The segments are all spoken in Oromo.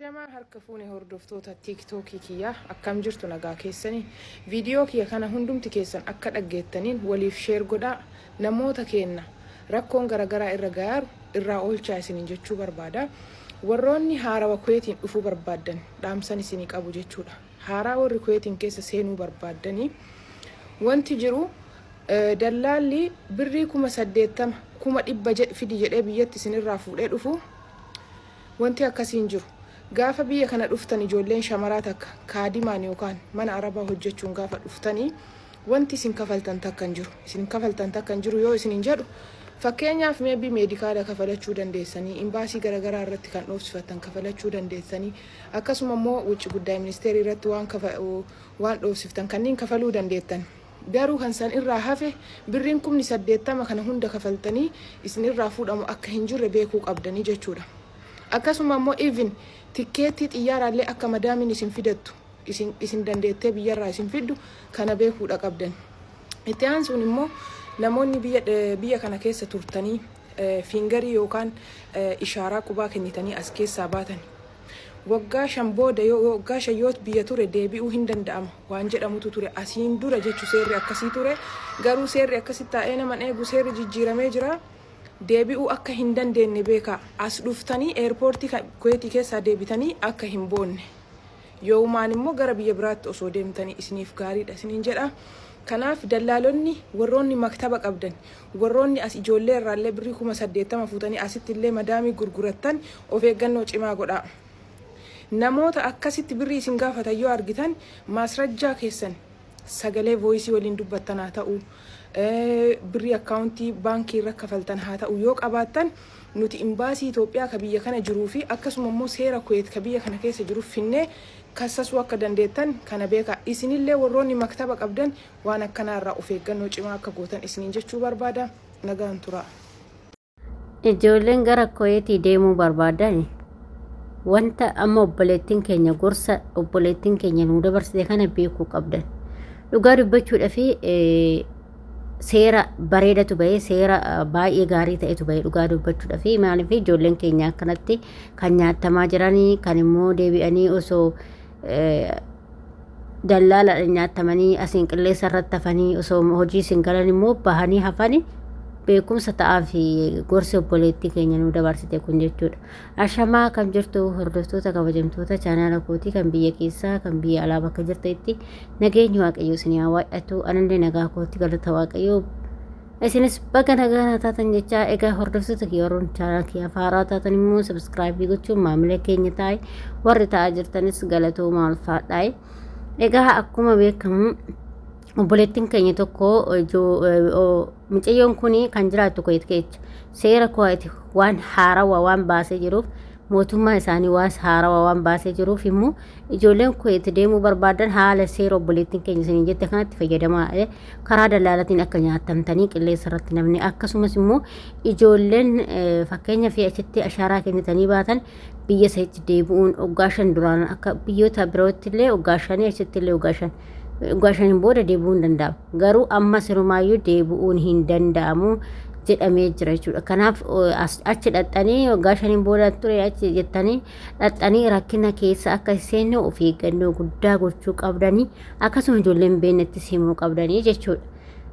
Ashamaa harka fuune hordoftoota tiiktookii kiyyaa, akkam jirtu? Nagaa keessanii? Viidiyoo kiyya kana hundumti keessan akka dhaggeettaniin waliif share godhaa, namoota keenna rakkoon garaagaraa irra gayaaru irraa oolchaa isiniin jechuu barbaada. Warroonni haarawa Kuweetiin dhufuu barbaaddan dhaamsan isinii qabu jechuudha. Haaraa warri Kuweetiin keessa seenuu barbaaddanii, wanti jiru dallaalli birrii 80,000, 100,000 fidi jedhee biyyatti isinirraa fuudhee dhufu, wanti akkasiin jiru. Gaafa biyya kana dhuftan, ijoolleen shamaraa takka kaadimaan yookaan mana arabaa hojjechuun gaafa dhuftanii, wanti isin kafaltan takka hin jiru. Isin kafaltan takka hin jiru yoo isin hin jedhu, fakkeenyaaf maybe medical kafalachuu dandeessanii, imbaasii garaagaraa irratti kan dhoofsifattan kafalachuu dandeessanii, akkasuma immoo wucci guddaa ministeerii irratti waan dhoofsiftan kanneen kafaluu dandeettan. Garuu kan san irraa hafe birriin 80,000 kana hunda kafaltanii isin irraa fuudhamu akka hin jirre beekuu qabdanii jechuudha. Akkasuma immoo even tikkeettii xiyyaaraallee akka madaamiin isin fidattu, isin dandeettee biyyarraa isin fiddu kana beekuudha qabdan. Itti aansuun immoo namoonni biyya kana keessa turtanii finger yookaan ishaaraa qubaa kennitanii as keessaa baatan, waggaa 5 booda yoo waggaa 5 yoo biyya ture deebi'uu hin danda'ama waan jedhamutu ture asiin dura jechu. Seerri akkasii ture, garuu seerri akkasitti taa'ee naman eegu, seerri jijjiiramee jira. Deebi'uu akka hin dandeenye beekaa. As dhuftanii eerpoortii Kuweetii keessaa deebitanii akka hin boonne, yoomaan immoo gara biyya biraatti osoo deemtanii isiniif gaariidha isiniin jedha. Kanaaf dallaalonni, warroonni maktaba qabdan, warroonni as ijoollee irraallee birrii 80,000 fuutanii asitti illee madaamii gurgurattan, of eeggannoo cimaa godhaa. Namoota akkasitti birrii isin gaafatan yoo argitan, maasrajjaa keessan sagalee voice waliin dubbattan haa ta'u, birrii akkaawuntii baankii irra kafaltan haa ta'u, yoo qabaattan nuti imbaasii Itoophiyaa ka biyya kana jiruu fi akkasuma immoo seera Kuweet ka biyya kana keessa jiru finnee kassasuu akka dandeettan kana beekaa. Isinillee warroonni maktaba qabdan waan akkanaa irraa of eeggannoo cimaa akka gootan isiniin jechuu barbaada. Nagaan turaa. Ijoolleen gara Kuweetii deemuu barbaadan, wanta amma obboleettiin keenya, gorsa obboleettiin keenya nuu dabarsite kana beekuu qabdan. Dhugaa dubbachuudhaa fi seera bareedatu bahee, seera baay'ee gaarii ta'etu bahee. Dhugaa dubbachuudhaa fi maaliif ijoolleen keenya akkanatti kan nyaatamaa jiranii, kan immoo deebi'anii osoo dallaalaadhaan nyaatamanii asiin qilleensa irratti hafanii, osoo hojii isin galan immoo bahanii hafanii, beekumsa ta'aa fi gorsi obboleettii keenya nuu dabarsite kun jechuudha. Ashamaa, kam jirtu hordoftoota kabajamtoota chaanaala kootii, kan biyya keessaa kan biyya alaa, bakka jirtanitti nageenyi Waaqayyoo isin haa baay'atu. Anillee nagaa kootti, galata Waaqayyoo. Isinis baga nagaa naa taatan jechaa, egaa hordoftoota kiyya, warroon chaanaala kiyya haaraa taatan immoo subscribe gochuun maamila keenya taa'e, warri ta'aa jirtanis galatoomaa, ulfaadhaa. Egaa akkuma beekamu obboleettiin keenya tokko, mucayyoon kun kan jiraattu Kuweet keessa, seera Kuweet waan haarawaa waan baasee jiruuf, mootummaa isaanii waan haarawaa waan baasee jiruuf immoo ijoolleen Kuweet deemuu barbaadan haala seera obboleettiin keenya isiniin jette kanatti fayyadamaa, karaa dallaalatiin akka nyaatamtanii qilleensa irratti namni. Akkasumas immoo ijoolleen fakkeenya fi achitti ashaaraa kennitanii baatan biyya isaatti deebi'uun waggaa 5, duraan akka biyyoota birootti illee waggaa 5, achitti illee waggaa 5, waggaa 5n booda deebi'uun hin danda'amu. Garuu amma sirumaayyuu deebi'uun hin danda'amu jedhamee jira jechuudha. Kanaaf achi dhaxxanii waggaa 5n booda ture achi jettanii dhaxxanii rakkina keessa akka hin seenne of eeggannoo guddaa gochuu qabdanii, akkasuma ijoolleen beennettis himuu qabdanii jechuudha.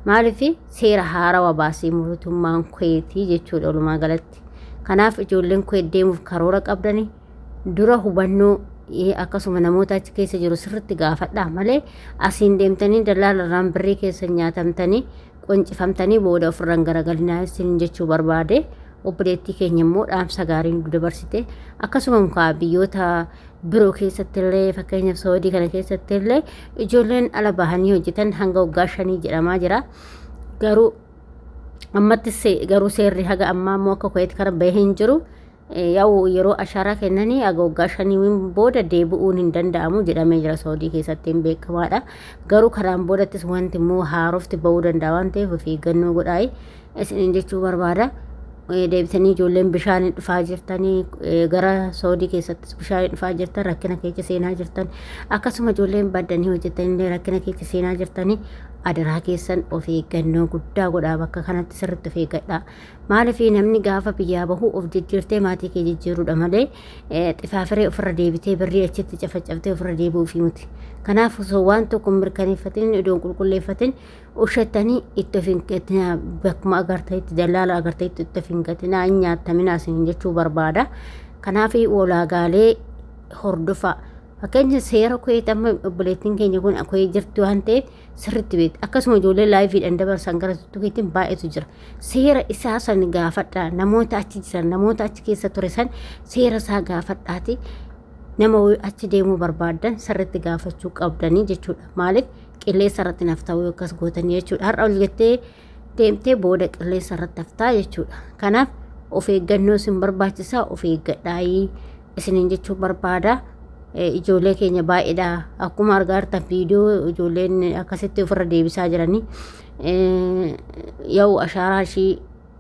Maaliif seera haarawaa baasee mootummaan Kuweetii jechuudha walumaa galatti. Kanaaf ijoolleen Kuweet deemuuf karoora qabdanii dura hubannoo, akkasuma namoota achi keessa jiru sirriitti gaafadhaa malee, asiin deemtanii dallaala irraan birrii keessa nyaatamtanii qoncifamtanii booda ofirraan garagalinaa isin jechuu barbaade. Obboleettii keenya immoo dhaamsa gaarii nu dabarsite. Akkasuma mukaa biyyoota biroo keessatti illee, fakkeenyaaf Saudii kana keessatti illee, ijoolleen ala bahanii hojjetan hanga waggaa 5 jedhamaa jira. Garuu ammatti garuu seerri haga ammaa immoo akka Kuweet kana bahee hin jiru. Yaa'u yeroo ashaaraa kennanii haga waggaa 5 booda deebi'uun hin danda'amu jedhamee jira, Saudii keessatti hin beekamaadha. Garuu kanaan boodattis wanti immoo haarofti bahuu danda'a waan ta'eef of eeggannoo godhaayi isiniin jechuu barbaada. Deebitanii ijoolleen bishaaniin dhufaa jirtanii, gara Saudii keessattis bishaaniin dhufaa jirtan, rakkina keessa seenaa jirtan, akkasuma ijoolleen baddanii hojjetanillee rakkina keessa seenaa jirtanii. Adaraa keessan of eeggannoo guddaa godhaa bakka kanatti sirriitti of eeggadhaa. Maaliif namni gaafa biyyaa bahu of jijjiirtee maatii kee jijjiiruudha malee xifaafiree ofirra deebitee birrii achitti cafacaftee ofirra deebi'uufi miti. Kanaaf osoo waan tokko hin mirkaneeffatin iddoo hin qulqulleeffatin ushattanii itti of hin gatinaa bakkuma agartanitti dallaala agartanitti itti of hin gatinaa hin nyaattaminaa isin jechuu barbaada. Kanaaf ulaagaalee hordofaa. Fakkeenya seera kuweet amma obboleettiin keenya kun kuweet jirti waan ta'eef sirriitti beekti. Akkasuma ijoollee laayiviidhaan dabarsan gara tuttukiitiin baay'eetu jira. Seera isaa san gaafadhaa namoota achi jiran namoota achi keessa ture san seera isaa gaafadhaati nama achi deemuu barbaaddan sirriitti gaafachuu qabdanii jechuudha. Maaliif qilleensa irratti naaf ta'uu akkas gootanii jechuudha. Har'a ol jettee deemtee booda qilleensa irratti haftaa jechuudha. Kanaaf of eeggannoo isin barbaachisaa of eeggadhaayii isiniin jechuu barbaada. Ijoollee keenya baay'eedha. Akkuma argaa jirtan viidiyoo ijoolleen akkasitti ofirra deebisaa jiranii. Yaa'u ashaaraa ishii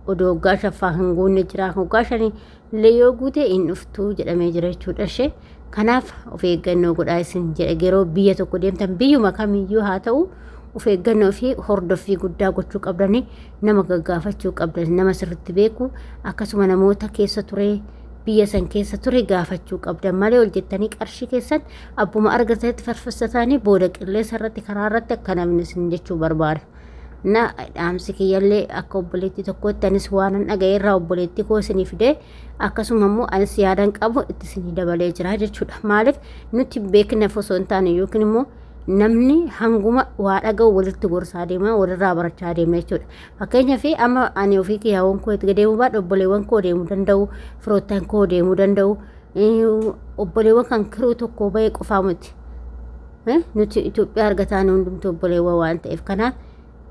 odoo waggaa shaffaa hin guunne jira. Waggaa shanii illee yoo guute hin dhuftu jedhamee jira jechuudha ishee. Kanaaf of eeggannoo godhaa isin jedha yeroo biyya tokko deemtan biyyuma kamiyyuu haa ta'u of eeggannoo fi hordoffii guddaa gochuu qabdanii nama gaggaafachuu qabdan nama sirriitti beeku akkasuma namoota keessa ture biyya san keessa ture gaafachuu qabdan malee ol jettanii qarshii keessan abbuma argatanitti farfassataanii booda qilleensa irratti karaa irratti akka namni isin jechuu barbaada. Na dhaamsi kiyyallee akka obboleettii tokkootti anis waanan dhaga'e irraa obboleettii koo isinii fidee akkasuma immoo anis yaadan qabu itti isinii dabalee jira jechuudha. Maaliif nuti beekneef osoo hin taane yookiin immoo namni hanguma waa dhaga'u walitti gorsaa deema walirraa barachaa deema jechuudha. Fakkeenyaaf amma ani ofii kiyyaawwan koo itti deemuu baadhu obboleewwan koo deemuu danda'u firoottan koo deemuu danda'u obboleewwan kan kiruu tokko bahee qofaa miti. Nuti Itoophiyaa argataan hundumtuu obboleewwan waan ta'eef kanaaf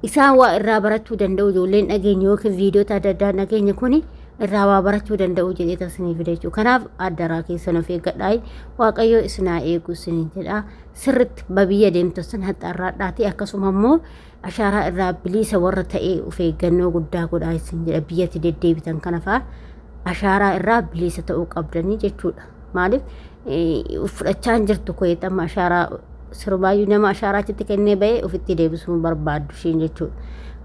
isaan waa irraa barachuu danda'u ijoolleen dhageenya yookiin viidiyoota adda addaa dhageenya kuni irraa waa barachuu danda'u jedhee tasinii fide jechuudha. Kanaaf addaraa keessan of eeggadhaa waaqayyo isin haa eegu isiniin jedha. Sirritti babiyya deemtu san haxxaarraadhaati akkasuma immoo ashaaraa irraa biliisa warra ta'e of eeggannoo guddaa godhaa isin jedha biyyatti deddeebitan kana fa'aa ashaaraa irraa biliisa ta'uu qabdanii jechuudha. Maaliif fudhachaa hin jirtu kuweet amma ashaaraa sirubaayyuu nama ashaaraa achitti kennee bahee ofitti deebisuu hin barbaaddu ishiin jechuudha.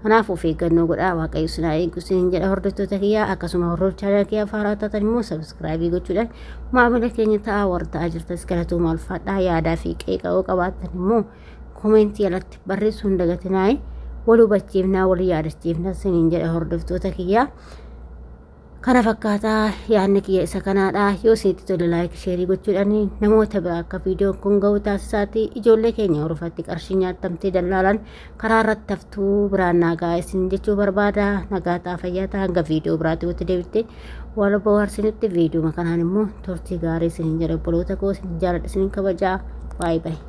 Kanaaf of eeggannoo godhaa waaqayyo isin haa eegu isiniin jedha hordoftoota kiyyaa akkasuma hordoftoota chaanala kiyyaa faaraa taatan immoo sabiskiraayibii gochuudhaan maamila keenya ta'aa warra ta'aa jirtas galatooma ulfaadhaa yaadaa fi qeeqa yoo qabaattan immoo koomeentii jalatti barreessuu hin dagatinaa wal hubachiifnaa wal yaadachiifnaa isiniin jedha hordoftoota kiyyaa. Kana fakkaataa yaadni kiyya isa kanaadha. Yoo isinitti tole laayik sheerii gochuudhaan namoota biraa akka viidiyoon kun ga'u taasisaati. Ijoollee keenya horofatti qarshii nyaatamtee dallaalaan karaa irratti haftuu biraan naagaa isin jechuu barbaada. Nagaa ta'a fayyaa ta'a hanga viidiyoo biraatti walitti deebitte wal bohaarsinutti viidiyoo kanaan immoo turtii gaarii isin jedha obboloota koo isin jaaladha isin kabajaa. Baay'ee baay'ee.